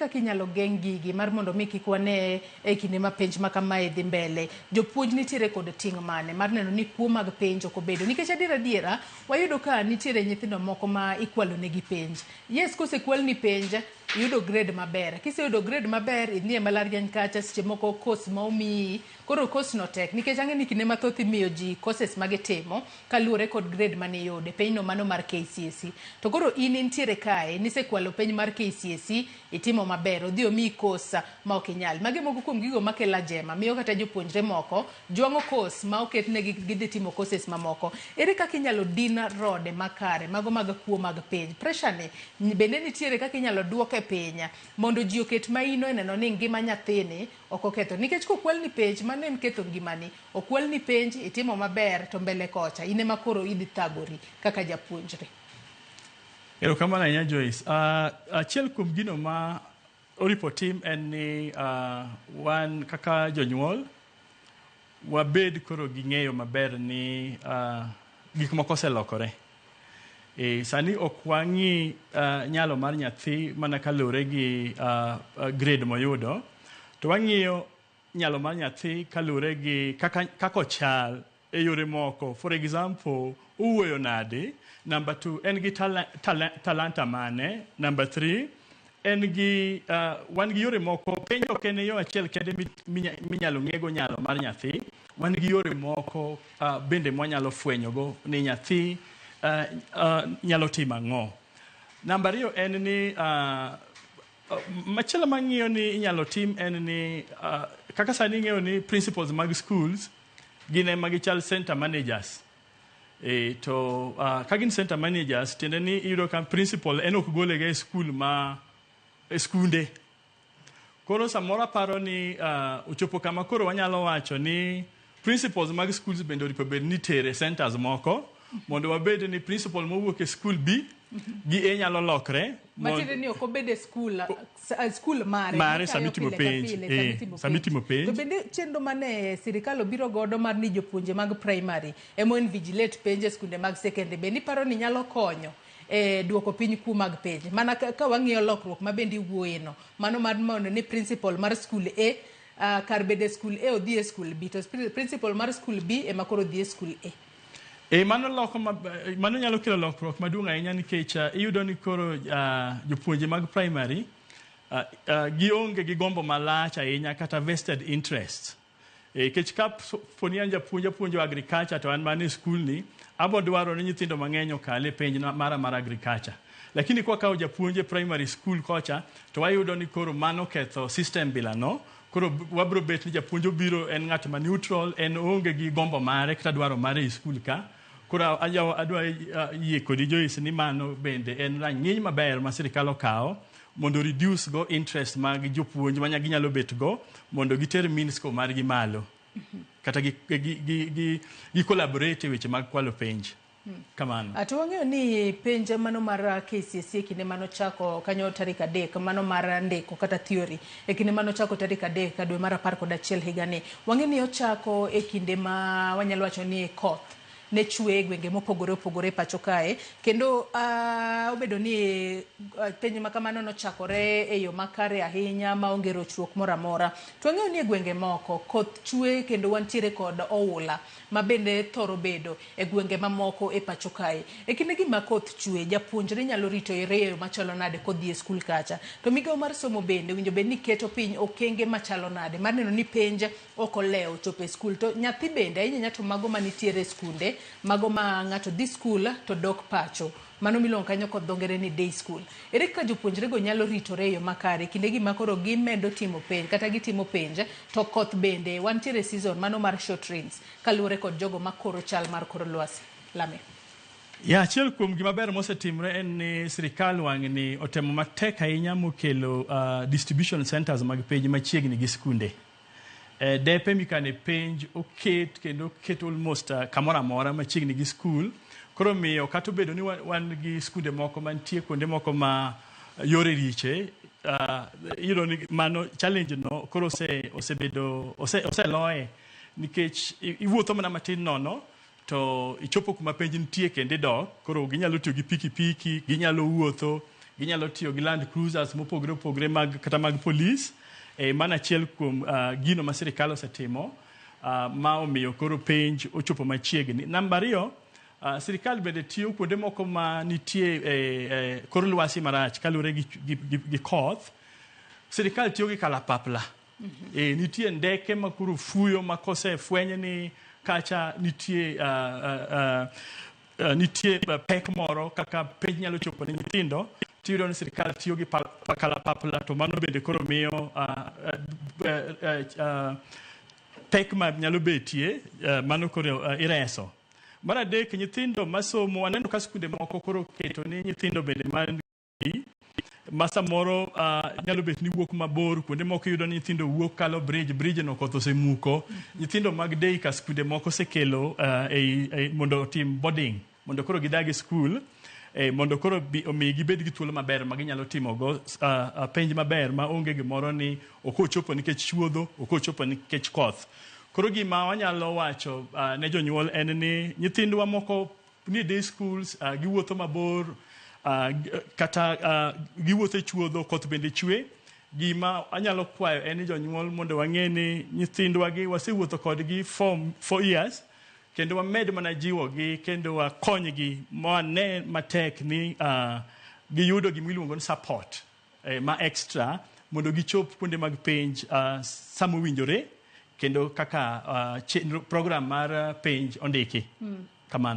kaka inyalo geng' gigi mar mondo mi kik wane e kinde ma penj ma kamae dhi mbele? Jopuonj nitiere kod ting' mane mar neno ni kuo mag penj ok obedo? Nikech adier adiera wayudo ka nitiere nyithindo moko ma ikwalo negi penj. Yes, kosekwalni penj, iyudo grade maber. Kiseyudo grade maber, idhi e mbalariany kacha, seche moko course ma omiyi, koro course no tek nikech ang'e ni kinde mathoth imiyo ji courses ma gitimo kaluwore kod grade mane iyudo e penjno mano mar KCSE. To koro in intiere kae, nisekwalo penj mar KCSE, itimo maber, odhi omiyi course ma ok inyal. Magi e moko kuom gigo makelo ajema, miyo kata jopuonjre moko jwang'o course ma oketnegi gidhi timo courses mamoko. Ere kaka inyalo din rode makare mago mag kuo mag penj? Pressure ni bende nitiere kaka inyalo duoke piny mondo ji oket maino e neno ni ngima nyathini ok oketho. Nikech kokwalni penj, mano en ketho ngimani. Okwalni penj, itimo maber to mbele kocha in ema koro idhi thagori kaka japuonjre. Erokamano ahinya Joyce. Achiel kuom gino ma oripo tim en ni wan kaka jonyuol wabed koro gi ng'eyo maber ni gik moko oselokore. E, sani ok wang'i nyalo mar nyathi mana kaluwore gi grade moyudo, to wang'iyo nyalo mar nyathi kaluwore gi kaka, kaka ochal e yore moko. For example, owuoyo nade? Number two, en gi talanta mane? Number three, en gi wan gi yore moko. Penj ok en yo achiel kende minyalo ng'ego nyalo mar nyathi. Wan gi yore moko bende mwanyalo fwenyogo ni nyathi nyalo timo ang'o. Namba ariyo en ni machielo mang'iyo ni inyalo tim en ni kaka sani ing'eyo ni principals mag schools gin ema gichal center managers. E, to ka gin center managers tiende ni iyudo ka principal en ok gole ga e skul ma e skunde. Koro samoro aparo ni ochopo kama koro wanyalo wacho ni principals mag schools bende oripo bed ni tere centers moko mondo wabed ni principal mowuok e skul B gi A nyalo lokre. Matiende ni ok obed e skul, skul mare mare matayo sama itimo pile ka penj, pile, sama itimo sama itimo penj. To bende chenro mane sirikal obiro godo mar ni jopuonje mag primary ema invigilate penj e skunde mag secondary bende iparo ni nyalo konyo e duoko piny kuo mag penj? Mana ka wang'iyo lokruok ma bende iwuoye no, mano mar mondo ni principal mar skul A kar bedo e skul A odhi e skul B, to principal mar skul B ema koro dhi e skul A. E, mano loko ma, mano nyalo kelo lokruok maduong' ahinya nikech iyudo ni koro jopuonje mag primary gionge gi gombo malach ahinya kata vested interest. E, nikech ka poni an japuonj apuonjo agriculture to an mana e skul ni abo dwaro ni nyithindo mang'eny okal e penj mara mar agriculture. Lakini kwa kawo japuonj e primary school kocha to wayudo ni koro mano ketho system bila no. Koro wabro bet ni japuonj obiro en ng'at ma neutral, en oonge gi gombo mare kata dwaro mare e skul ka. Koro adwa yie kodi Joyce ni mano bende en rang'iny maber ma sirikal okawo mondo reduce go interest mag jopuonj ma ginyalo bet go mondo giter mean score margi malo kata gi collaborate e weche mag kwalo penj. Kamano. To wang'eyo ni penj mano mar KCSE e kinde manochako kanyo tarik 3 mano mar ndiko kata theory e kinde manochako tarik 3 dwe mar 11 higani. Wang'eyo ni ochako e kinde ma wanyalo wacho ni koth ne chwe e gwenge mopogore opogore e pacho kae, kendo obedo ni penj ma kamano nochakore e yo makare ahinya maonge rochruok moro amora. To wang'eyo ni e gwenge moko koth chwe kendo wantiere kod oula ma bende thoro bedo e gwenge mamoko e pacho kae. E kinde gi ma koth chwe, japuonjre nyalo rito e yo machalo nade kodhi e skul kacha? To migawo mar somo bende owinjo bed ni keto piny okenge machalo nade mar neno ni penj ok olewo chopo e skul? To nyathi bende, ahinya ahinya to mago manitiere e skunde, mago ma ng'ato dhi skul to dok pacho, mano miluongo kanyo kod dho ngere ni day school. Ere kaka jopuonjrego nyalo ritore e yo makare kinde gi ma koro gimedo timo penj kata gitimo penj to koth bende wantiere season mano mar short rains kaluwore kod jogo makoro chal mar kor lwasi? Lame. Ya, achiel kuom gima ber mosetimre en ni sirikal wang'ni otemo matek ahinya mokelo distribution centers mag penj machiegni gi skunde. Depe mikane penj oket kendo oket almost kamoro amora machiegni gi skul. Koro miyo kata obedo ni wan gi skunde moko mantie kuonde moko ma yore riche, iyudo ni mano challenge no koro osebedo oseloye nikech iwuotho mana matin nono to ichopo kuma penj nitie kendo idok. Koro ginyalo tiyo gi pikipiki, ginyalo wuotho, Ginyalo tiyo gi Land Cruisers mopogore opogore mag, kata mag polis. Mano achiel kuom gino ma sirikal osetimo ma omiyo koro penj ochopo machiegni. Namba 2, sirikal bende tiyo kuonde moko ma nitie kor lwasi marach kaluwore gi koth. Sirikal tiyo gi kalapapla. Nitie ndeke ma koro fuyo ma kosefweny ni kacha nitie nitie pek moro kaka penj nyalo chopo ne nyithindo, tiyudo ni sirikal tiyo gi kalapapla, to mano bende koro miyo pek ma nyalo betie mano koro ireso. Mar adek, nyithindo masomo, aneno ka skunde moko koro keto ni nyithindo bende man ma samoro nyalo bet ni wuok mabor, kuonde moko iyudo ni nyithindo wuok kalo bridge no koth osemuko. Nyithindo mag day ka skunde moko osekelo mondo otim boarding, mondo koro gidag e skul, mondo koro omi gibed gi thuolo maber ma ginyalo timogo penj maber ma onge gimoro ni ok ochopo nikech chuodho, ok ochopo nikech koth. Koro gima wanyalo wacho ne jonyuol en ni nyithindwa moko nie day schools, giwuotho mabor, kata giwuotho e chuodho, koth bende chwe. Gima anyalo kwayo en ni jonyuol mondo wang'e ni nyithindwa gi wasewuotho kodgi for 4 years, kendo wamed mana jiwogi kendo wakonygi ma wane matek ni giyudo gima iluongo ni support ma extra mondo gichop kuonde mag penj sama owinjore kendo kaka chenro program mar penj ondiki. Kamano.